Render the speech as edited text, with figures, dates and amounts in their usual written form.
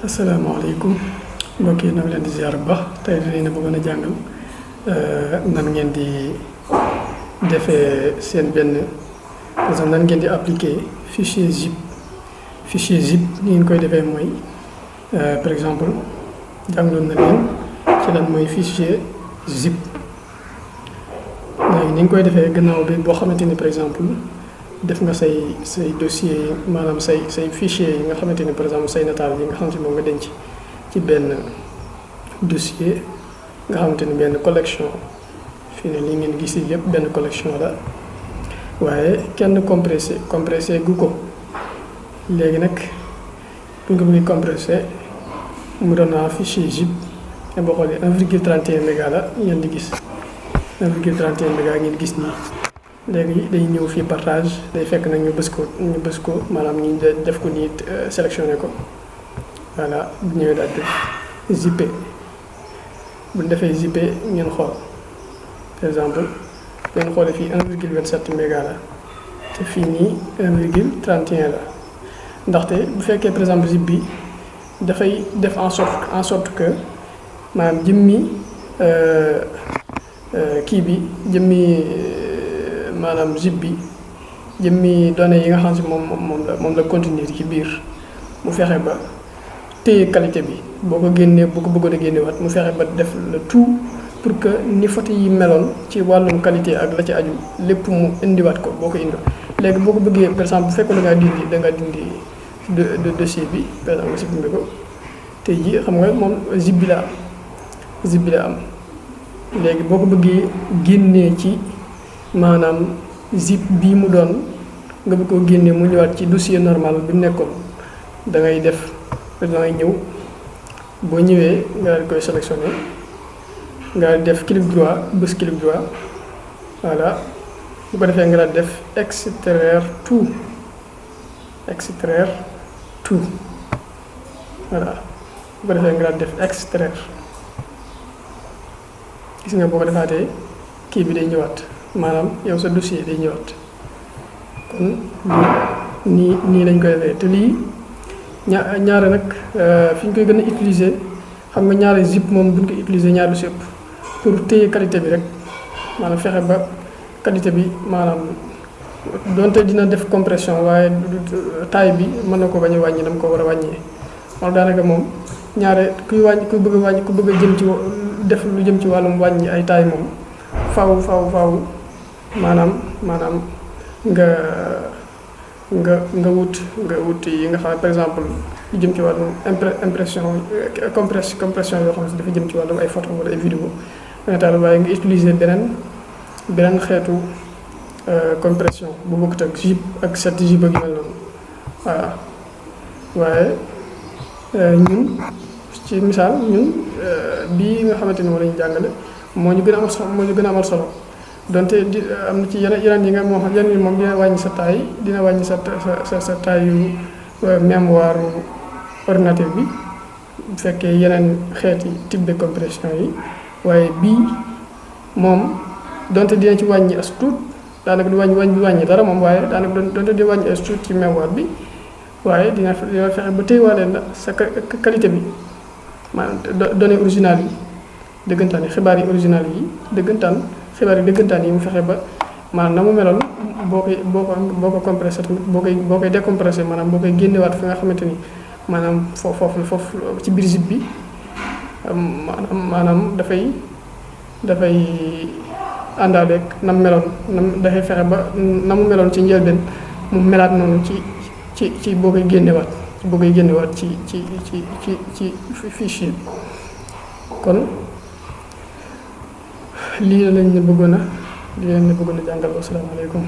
asalaamaaleykum mbokk yi na leen di ziar bu baax tey dinañ bëggoon a jàngal nan ngeen di defee seen benn par exemple nan ngeen di appliquer fichier zip. Fichier zip ni ngeen koy defee mooy par exemple jàngaloon na leen ci lan mooy fichier zip. léegi ni nga koy defee gannaaw bi boo xamante ni par exemple def nga say dossier maanaam say fichier yi nga xamante ni par exemple say nataal yi nga xamante ni moom nga denc ci benn dossier nga xamante ni benn collection fii ne li ngeen gis yëpp benn collection la waaye kenn compressé gu ko. léegi nag bu ñu ko bëggee compressé mu doon naa fichier zip te boo xoolee 1,31 méga la ngeen di gis 1,31 méga ngeen gis nii. léegi day ñëw fii partage day fekk nag ñu bës ko maanaam ñu def ko nii sélectionné ko voilà bu ñëwee daal def zippé bu ñu defee zippé ngeen xool par exemple ngeen xoolee fii 1,27 méga la te fii nii 1,31 la ndaxte bu fekkee par exemple zip bi dafay def en sorte que maanaam jëmmi kii bi jëmmi maanaam zip bi jëmmi données yi nga xam si moom la contenir ci biir mu fexe ba téye qualité bi boo ko bëggoon a génnewaat mu fexe ba def le tout pour que ni photo yi meloon ci wàllum qualité ak la ci aju lépp mu indiwaat ko boo ko indi léegi boo ko bëggee par exemple bu fekkoon da ngaa dindi dossier bi par exemple nga supprimer ko tey jii xam nga moom zip bi la am léegi boo ko bëggee génnee ci maanaam zip bii mu doon nga bëgg koo génnee mu ñëwaat ci dossier normal bi mu nekkoon da ngay def da ngay ñëw boo ñëwee nga daal di koy sélectionné nga def clic droit bës clic droit voilà bu ko defee nga daal def extraire tout voilà bu ko defee nga daal def extraire gis nga boo ko defaatee kii bi day ñëwaat. maanaam yow sa dossier day ñëwaat kon nii lañ koy defee te lii ñaare nag fi ñu koy gën a utiliser xam nga ñaare zip moom buñ ko utiliser ñaare lu si ëpp pour téye qualité bi rek maanaam fexe ba qualité bi maanaam donte dina def compression waaye taille bi mën na ko bañ a wàññi dama ko war a wàññee moom daanaka moom ñaare ku bëgg a jëm ci def lu jëm ci wàllum wàññi ay taille moom faaw maanaam nga wut yi nga xam ne par exemple lu jëm ci wàllum compression yoo xam ne dafa jëm ci wàllum ay photo wala ay vidéo nataal waaye nga utiliser beneen xeetu compression bu bokkut ak zip ak 7 zip ak yu mel noonu voilà waaye ñun ci misaal bii nga xamante ni moo la ñu jàngale moo ñu gën a amal solo donte am na ci yeneen yi nga moo xam yeneen yi moom dina wàññi sa taille dina wàññi sa taille yu mémoire ordinateur bi bu fekkee yeneen xeeti type de compression yi waaye bii moom donte dina ci wàññi as tuut daanaka du wàññi dara moom waaye daanaka donte di wàññi as tuut ci mémoire bi waaye dina fexe ba téyewaale la sa qualité bi maanaam données originales yi dëggantaan yi xibaar yi original yi dëggantaan yi mu fexe ba maanaam na mu meloon boo ko compressé tamit boo koy décompressé maanaam boo koy génnewaat fi nga xamante ni maanaam foofu ci biir zip bi maanaam dafay àndaaleeg na mu meloon dafay fexe ba na mu meloon ci njëlbeen mu melaat noonu ci boo koy génnewaat ci fichier bi kon lii lañ ne bëggoon a jàngal. Asalaamaaleykum.